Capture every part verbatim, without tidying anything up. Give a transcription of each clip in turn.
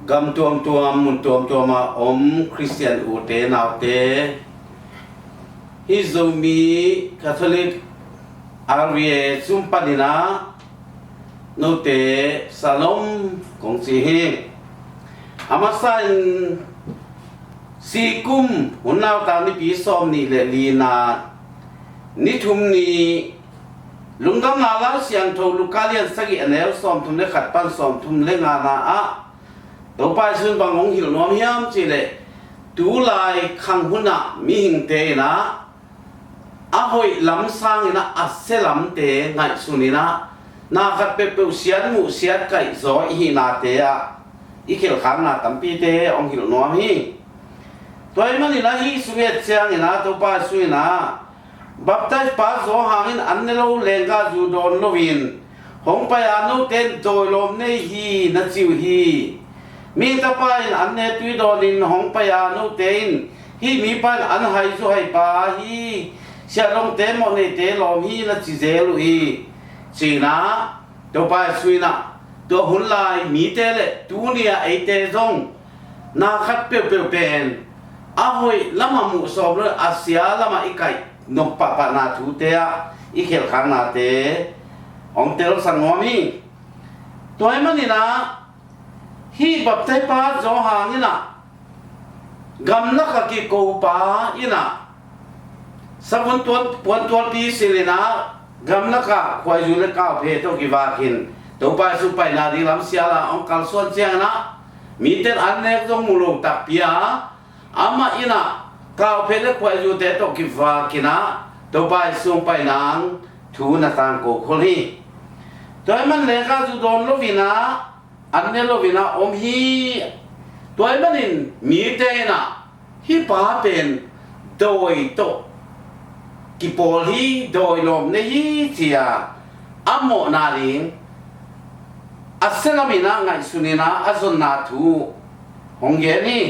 Gam tuamtuam, mun tuamtuam a om Khristian ute naute, hih Zomi Catholic R V A sung panin ah note Shalom kong ci hi. A masa in, sikum hun nauta nipi sawm nih le li na, ni thum ni, Lungdamna Lai Siangtho Luka lian sagih a neu sawm thum le khat pan sawm thum le nga na ah Topa Jesu in bang hong hilh nuam hiam cih leh, tulai khang hun ah mihingte in ah a hoih lam sangin ah a sia lamte ngaihsun in ah, na khat peuhpeuh siat muh siat kaih zaw i hihnate ah i khelhkhakna tampite hong hilh nuam hi. Tua ahih manin ah hih sung et ciangin ah Topa Jesu in ah, Baptise-pa Johan in an ne lo, lenggahzu dawn loin hong pai a, note in dawilawm nei hi na ci uh hi. Mihing Tapa in an ne tui dawnin hong pai a, note in, hih mipa in an haizu haipa hi, siahdongte mawhneite lawm hi na ci zel uh hi, ci-in ah, Topa Jesu in ah, tua hun lai mite le tuni a eite zong na khat peuhpeuh pen a hoih lam a muh sawm lo a sia lam ah i kaih nop pahpahna thute ah i khelhkhaknate hong telsak nuam hi. Tua ahih manin ah hih baptise-pa Johan in ah gamlak a kikopa in ah savun tuan, puantualpi silh in ah gamlak ah khuaizu le kauphe tawh kivakin Topa Jesu paina ding lam sial ah hong kalsuan ciangin ah mite in an nek zong mu lo takpi a, amah in ah kauphe le khuaizute tawh kivakin ah Topa Jesu hong pai nang thu na tangko khol hi. Tua ahih man lenggahzu dawn loin ah an ne loin ah om hi. Tua ahih manin mite in ah hih pa pen dawi tawh kipawl hi, dawilawm nei hi ci-a a mawhna ding a sia lam in ah ngaihsun in ah a zonna thu hong gen hi.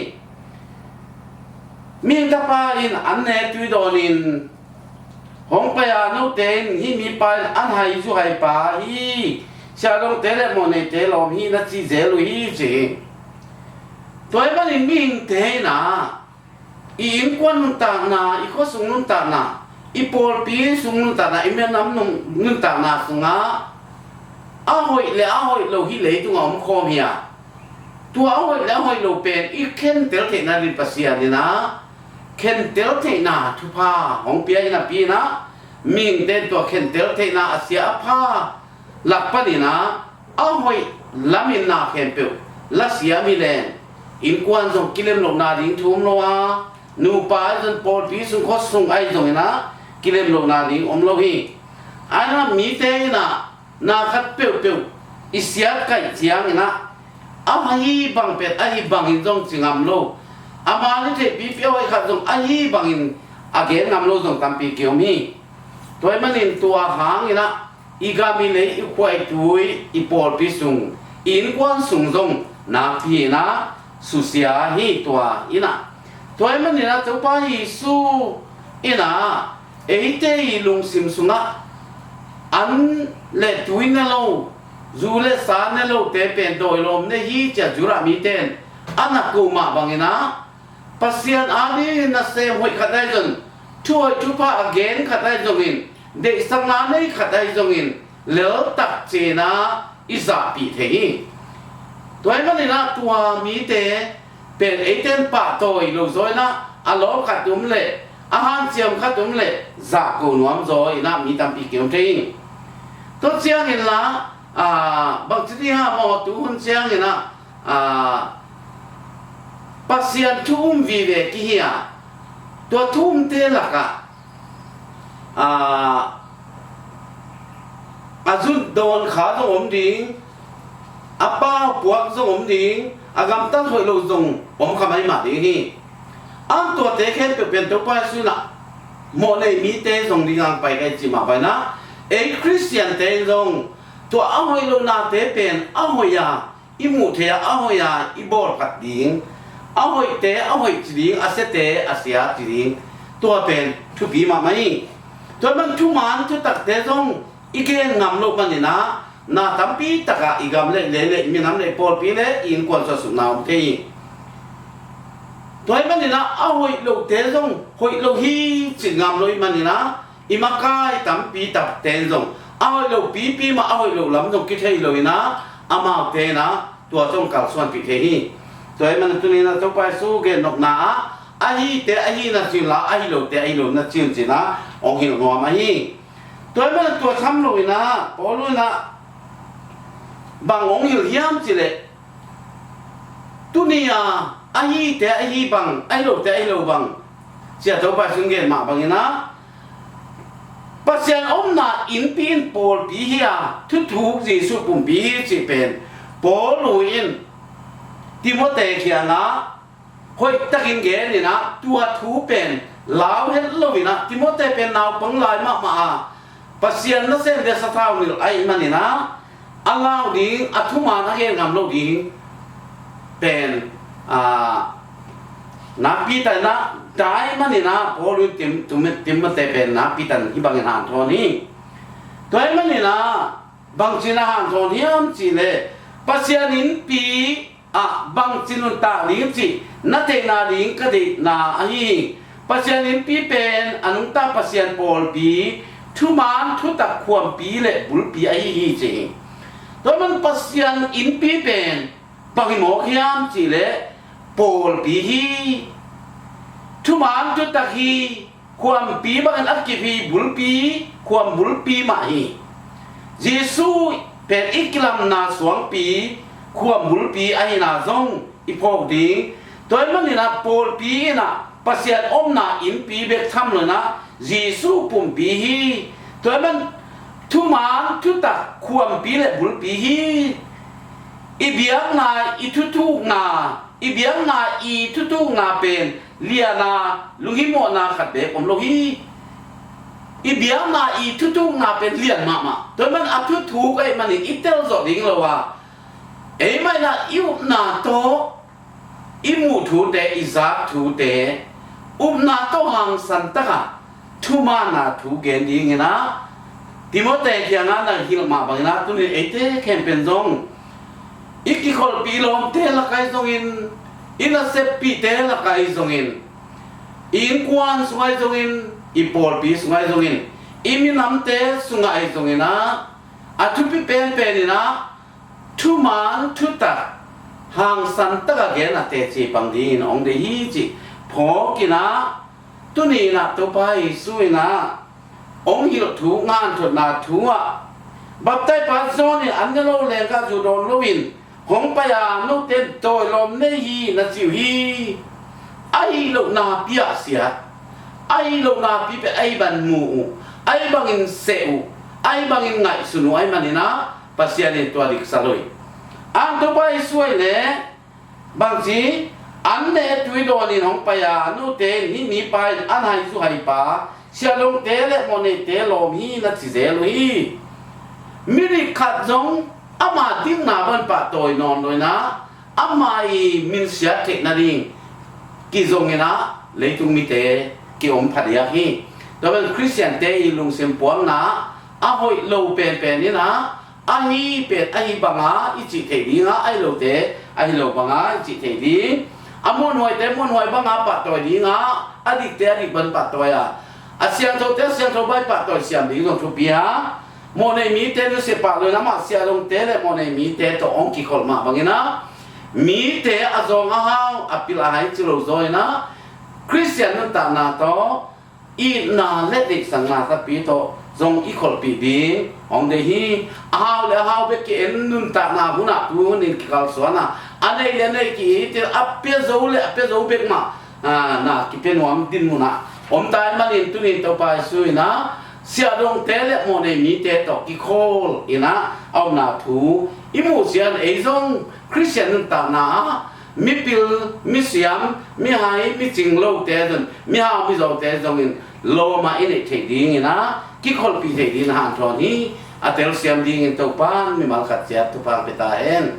Mihing Tapa in an ne tui dawnin hong pai a, note in hih mipa in an haizu haipa hi, siahdongte le mawhneite lawm hi na ci zel uh hi ci hi. Tua ahih manin mihingte in ah i innkuan nuntakna, i khuasung nuntakna, i pawlpi sung nuntakna, i minam nun-, nuntakna sungah a hoih le a hoih lo hih leitungah omkhawm hi a, tua a hoih le a hoih lo pen i khentel theihna ding Pasian in ah khentel theihna thupha hong pia hi napi in ah, mihingte in tua khentel theihna a sia a pha lak panin ah a hoih lam in na khempeuh la siam hi leng, innkuan zong kilem lohna ding thu om lo a, nupa ahi zong pawlpi sung khuasung ahi zongin ah kilem lohna ding om lo hi. Ahi zongin ah mite in ah na khat peuhpeuh i siat kaih ciangin ah, a hi bang pen a hi bangin zong ci ngam lo, a man i theihpipi a hoih khat zong a hi bangin a gen ngam lo zong tampi kiom hi. Tua ahih manin tua hangin ah i gam i lei, i khua i tui, i pawlpi sung, i innkuan sung zong nakpi in ah susia hi. Tua in ah, tua ahih manin ah Topa Jesu in ah eite i lungsim sungah an le tui ne lo, zu le sa ne lote pen dawilawm nei hi ci-a Judah mite in a na ko mah bangin ah, Pasian adingin nasem hoih khat ahi zongin, thuhoih thupha a gen khat ahi zongin, deihsakna nei khat ahi zongin, leltak ci-in ah i zahpih thei hi. Tua ahih manin ah tua mite pen eite in pahtawi lo zaw in ah, a lawp khat um leh, a hanciam khat um leh zahko nuam zaw in ah mi tampi kiom thei hi. Tua ciangin la, aa, bangci ding hiam aw, tu hun ciangin ah, aa, Pasian thu um vive kihi a, tua thu umte lakah, aa, a zut dawn kha zong om ding, a pau puak zong om ding, a gamtat hoih lo zong om kha maimah ding hi. An tuate khempeuh pen Topa Jesu in ah mawhnei mite zong ding hong pai ka hi ci mah bangin ah, ei Khristiante in zong tua a hoih lohnate pen a hoih a i muh theih a, a hoih a i bawlphat ding, a hoihte a hoih ci ding, a siate a sia ci ding, tua pen thupi mahmah hi. Tua ahih man thuman thutakte zong i gen ngam loh manin ah, na tampi takah i gam le, le, le minam le pawlpi le i innkuan suahsukna om thei hi. Tua ahih manin ah a hoih lote zong hoih lo hi cih ngam lo ahih manin ah i makai tampi takte in zong a hoih lo pipi mah a hoih lo lam zong kithei lo in ah amaute in ah tua zong kalsuanpih thei hi. Tua ahih manin tuni in ah Topa Jesu gennopna ah ahite ahi na ci un la, ahi lote ahi lo na ci un ci-in ah hong hilh nuam ahi. Tua ahih manin tua tham lo in ah Paul in ah bang hong hilh hiam cih leh, tuni a ahite ahi bang, ahi lote ahi lo bang, ci-a Topa Jesu in gen mah bangin ah Pasian omna innpi in pawlpi hi a, thuthuk Jesuh pumpi hi cih pen Paul in Timote kiangah hoihtakin gen in ah tua thu pen lau het lo in ah, Timote pen naupang lai mahmah a, Pasian nasem bia sathau nilh ahih manin ah a lau ding, a thuman a gen ngam lo ding pen, ah, nakpi tak in ah dai manin ah Paul in Tim-, Tim-, Timote pen nakpi tak in hih bangin hanthawn hi. Tua ahih manin ah bangci in ah hanthawn hiam cih leh, Pasian innpi ah bangci nuntak ding cih na theihna ding ka deihna ahi hi. Pasian innpi pen a nungta Pasian pawlpi, thuman thutak khuampi le bulpi ahi hi ci hi. Tua ahih manin Pasian innpi pen bang hi mawk hiam cih leh pawlpi hi, thuman thutak hi, khuampi bangin a kip hi, bulpi, khuam bulpi mah hi. Jesuh pen i kilamna suangpi, khuam bulpi ahihna zong i phawk ding. Tua ahih manin ah pawlpi in ah Pasian omna innpi bek tham lo in ah Jesuh pumpi hi. Tua ahih manin thuman thutak khuampi le bulpi hi. I biakna, i thuthukna, i biakna, i thuthukna pen lian a, lunghimawhna khat beek om lo hi. I biakna, i thuthukna pen lian mahmah. Tua ahih manin a thuthuk ahih manin i tel zawh ding lo a, ei mah in ah i upna tawh, i muh thute, i zak thute, upna tawh hangsan takin thumanna thu gen dingin ah Timote kiangah na hilh mah bangin ah tuni eite khempeuh in zong i kikholhpih lawmte lak ah hi zongin, i naseppihte lak ah hi zongin, i innkuan sung ah hi zongin, i pawlpi sung ah hi zongin, i minamte sung ah hi zongin ah a thupi penpen in ah thuman thutak hangsan takin gen a teci pang dingin hong deih hi cih phawk in ah, tuni in ah Topa Jesuh in ah hong hilh thu, hanthawnna thu ah, Baptaipa John in an ne lo leng ka zu dawn lo in hong pai a, note in tawilawm nei hi na ci uh hi. Ahi loh napi ah siat, ahi loh napi pen ahi bang mu uh, ahi bangin seh uh, ahi bangin ngaihsun uh ahih manin ah Pasian in tua dik sa lo hi. Ang Topa Jesuh ahih leh bangci, an ne tui dawn in hong pai a, note in hih mipa in an hai zu haipa, siahdongte le mawhneite lawm hi na ci zel uh hi. Midik khat zong ama dikna bang pahtawi nawn lo in ah ama i minsiat theih nading kizong in ah leitung mite ki-om phadiak hi. Tua pen Khristiante i lungsim puakna a hoih lo penpen in ah, ahi pen ahi banga i cih theih ding a, ahi lote ahi lo banga i cih theih ding. A muanhuaite muanhuai banga pahtawi ding a, a dikte a dik bang pahtawi a, a siangthote a siangtho bang pahtawi siam ding zong thupi a, mawhnei mite nusia pah lo in ah amah siahdongte le mawhnei mite tawh hong kikholh mah bangin ah, mite a zawng a hau, a pil a hai ci lo zaw in ah, Khristian nuntakna tawh itna le deihsakna takpi tawh zong i kholhpih ding hong deih hi. A hau le a hau bek ki-en nuntakna hun ah tu hun in kikalsuan a, a neih le a neih ki-it in a pia zo le a pia zo bek mah, ah, na kipia nuam dinmun ah om ta ahih manin tuni in Topa Jesuh in ah siahdongte le mawhnei mite tawh kikholh in ah a omna thu i muh ciang ei zong Khristian nuntakna ah mipil, misiam, mihai, micing lote zong, mihau mizaute zongin lawm a i neih theih dingin ah kikholhpih theih dingin ah hanthawn hi. A telsiam dingin Topa'n mimal khat ciat thupha pia ta hen.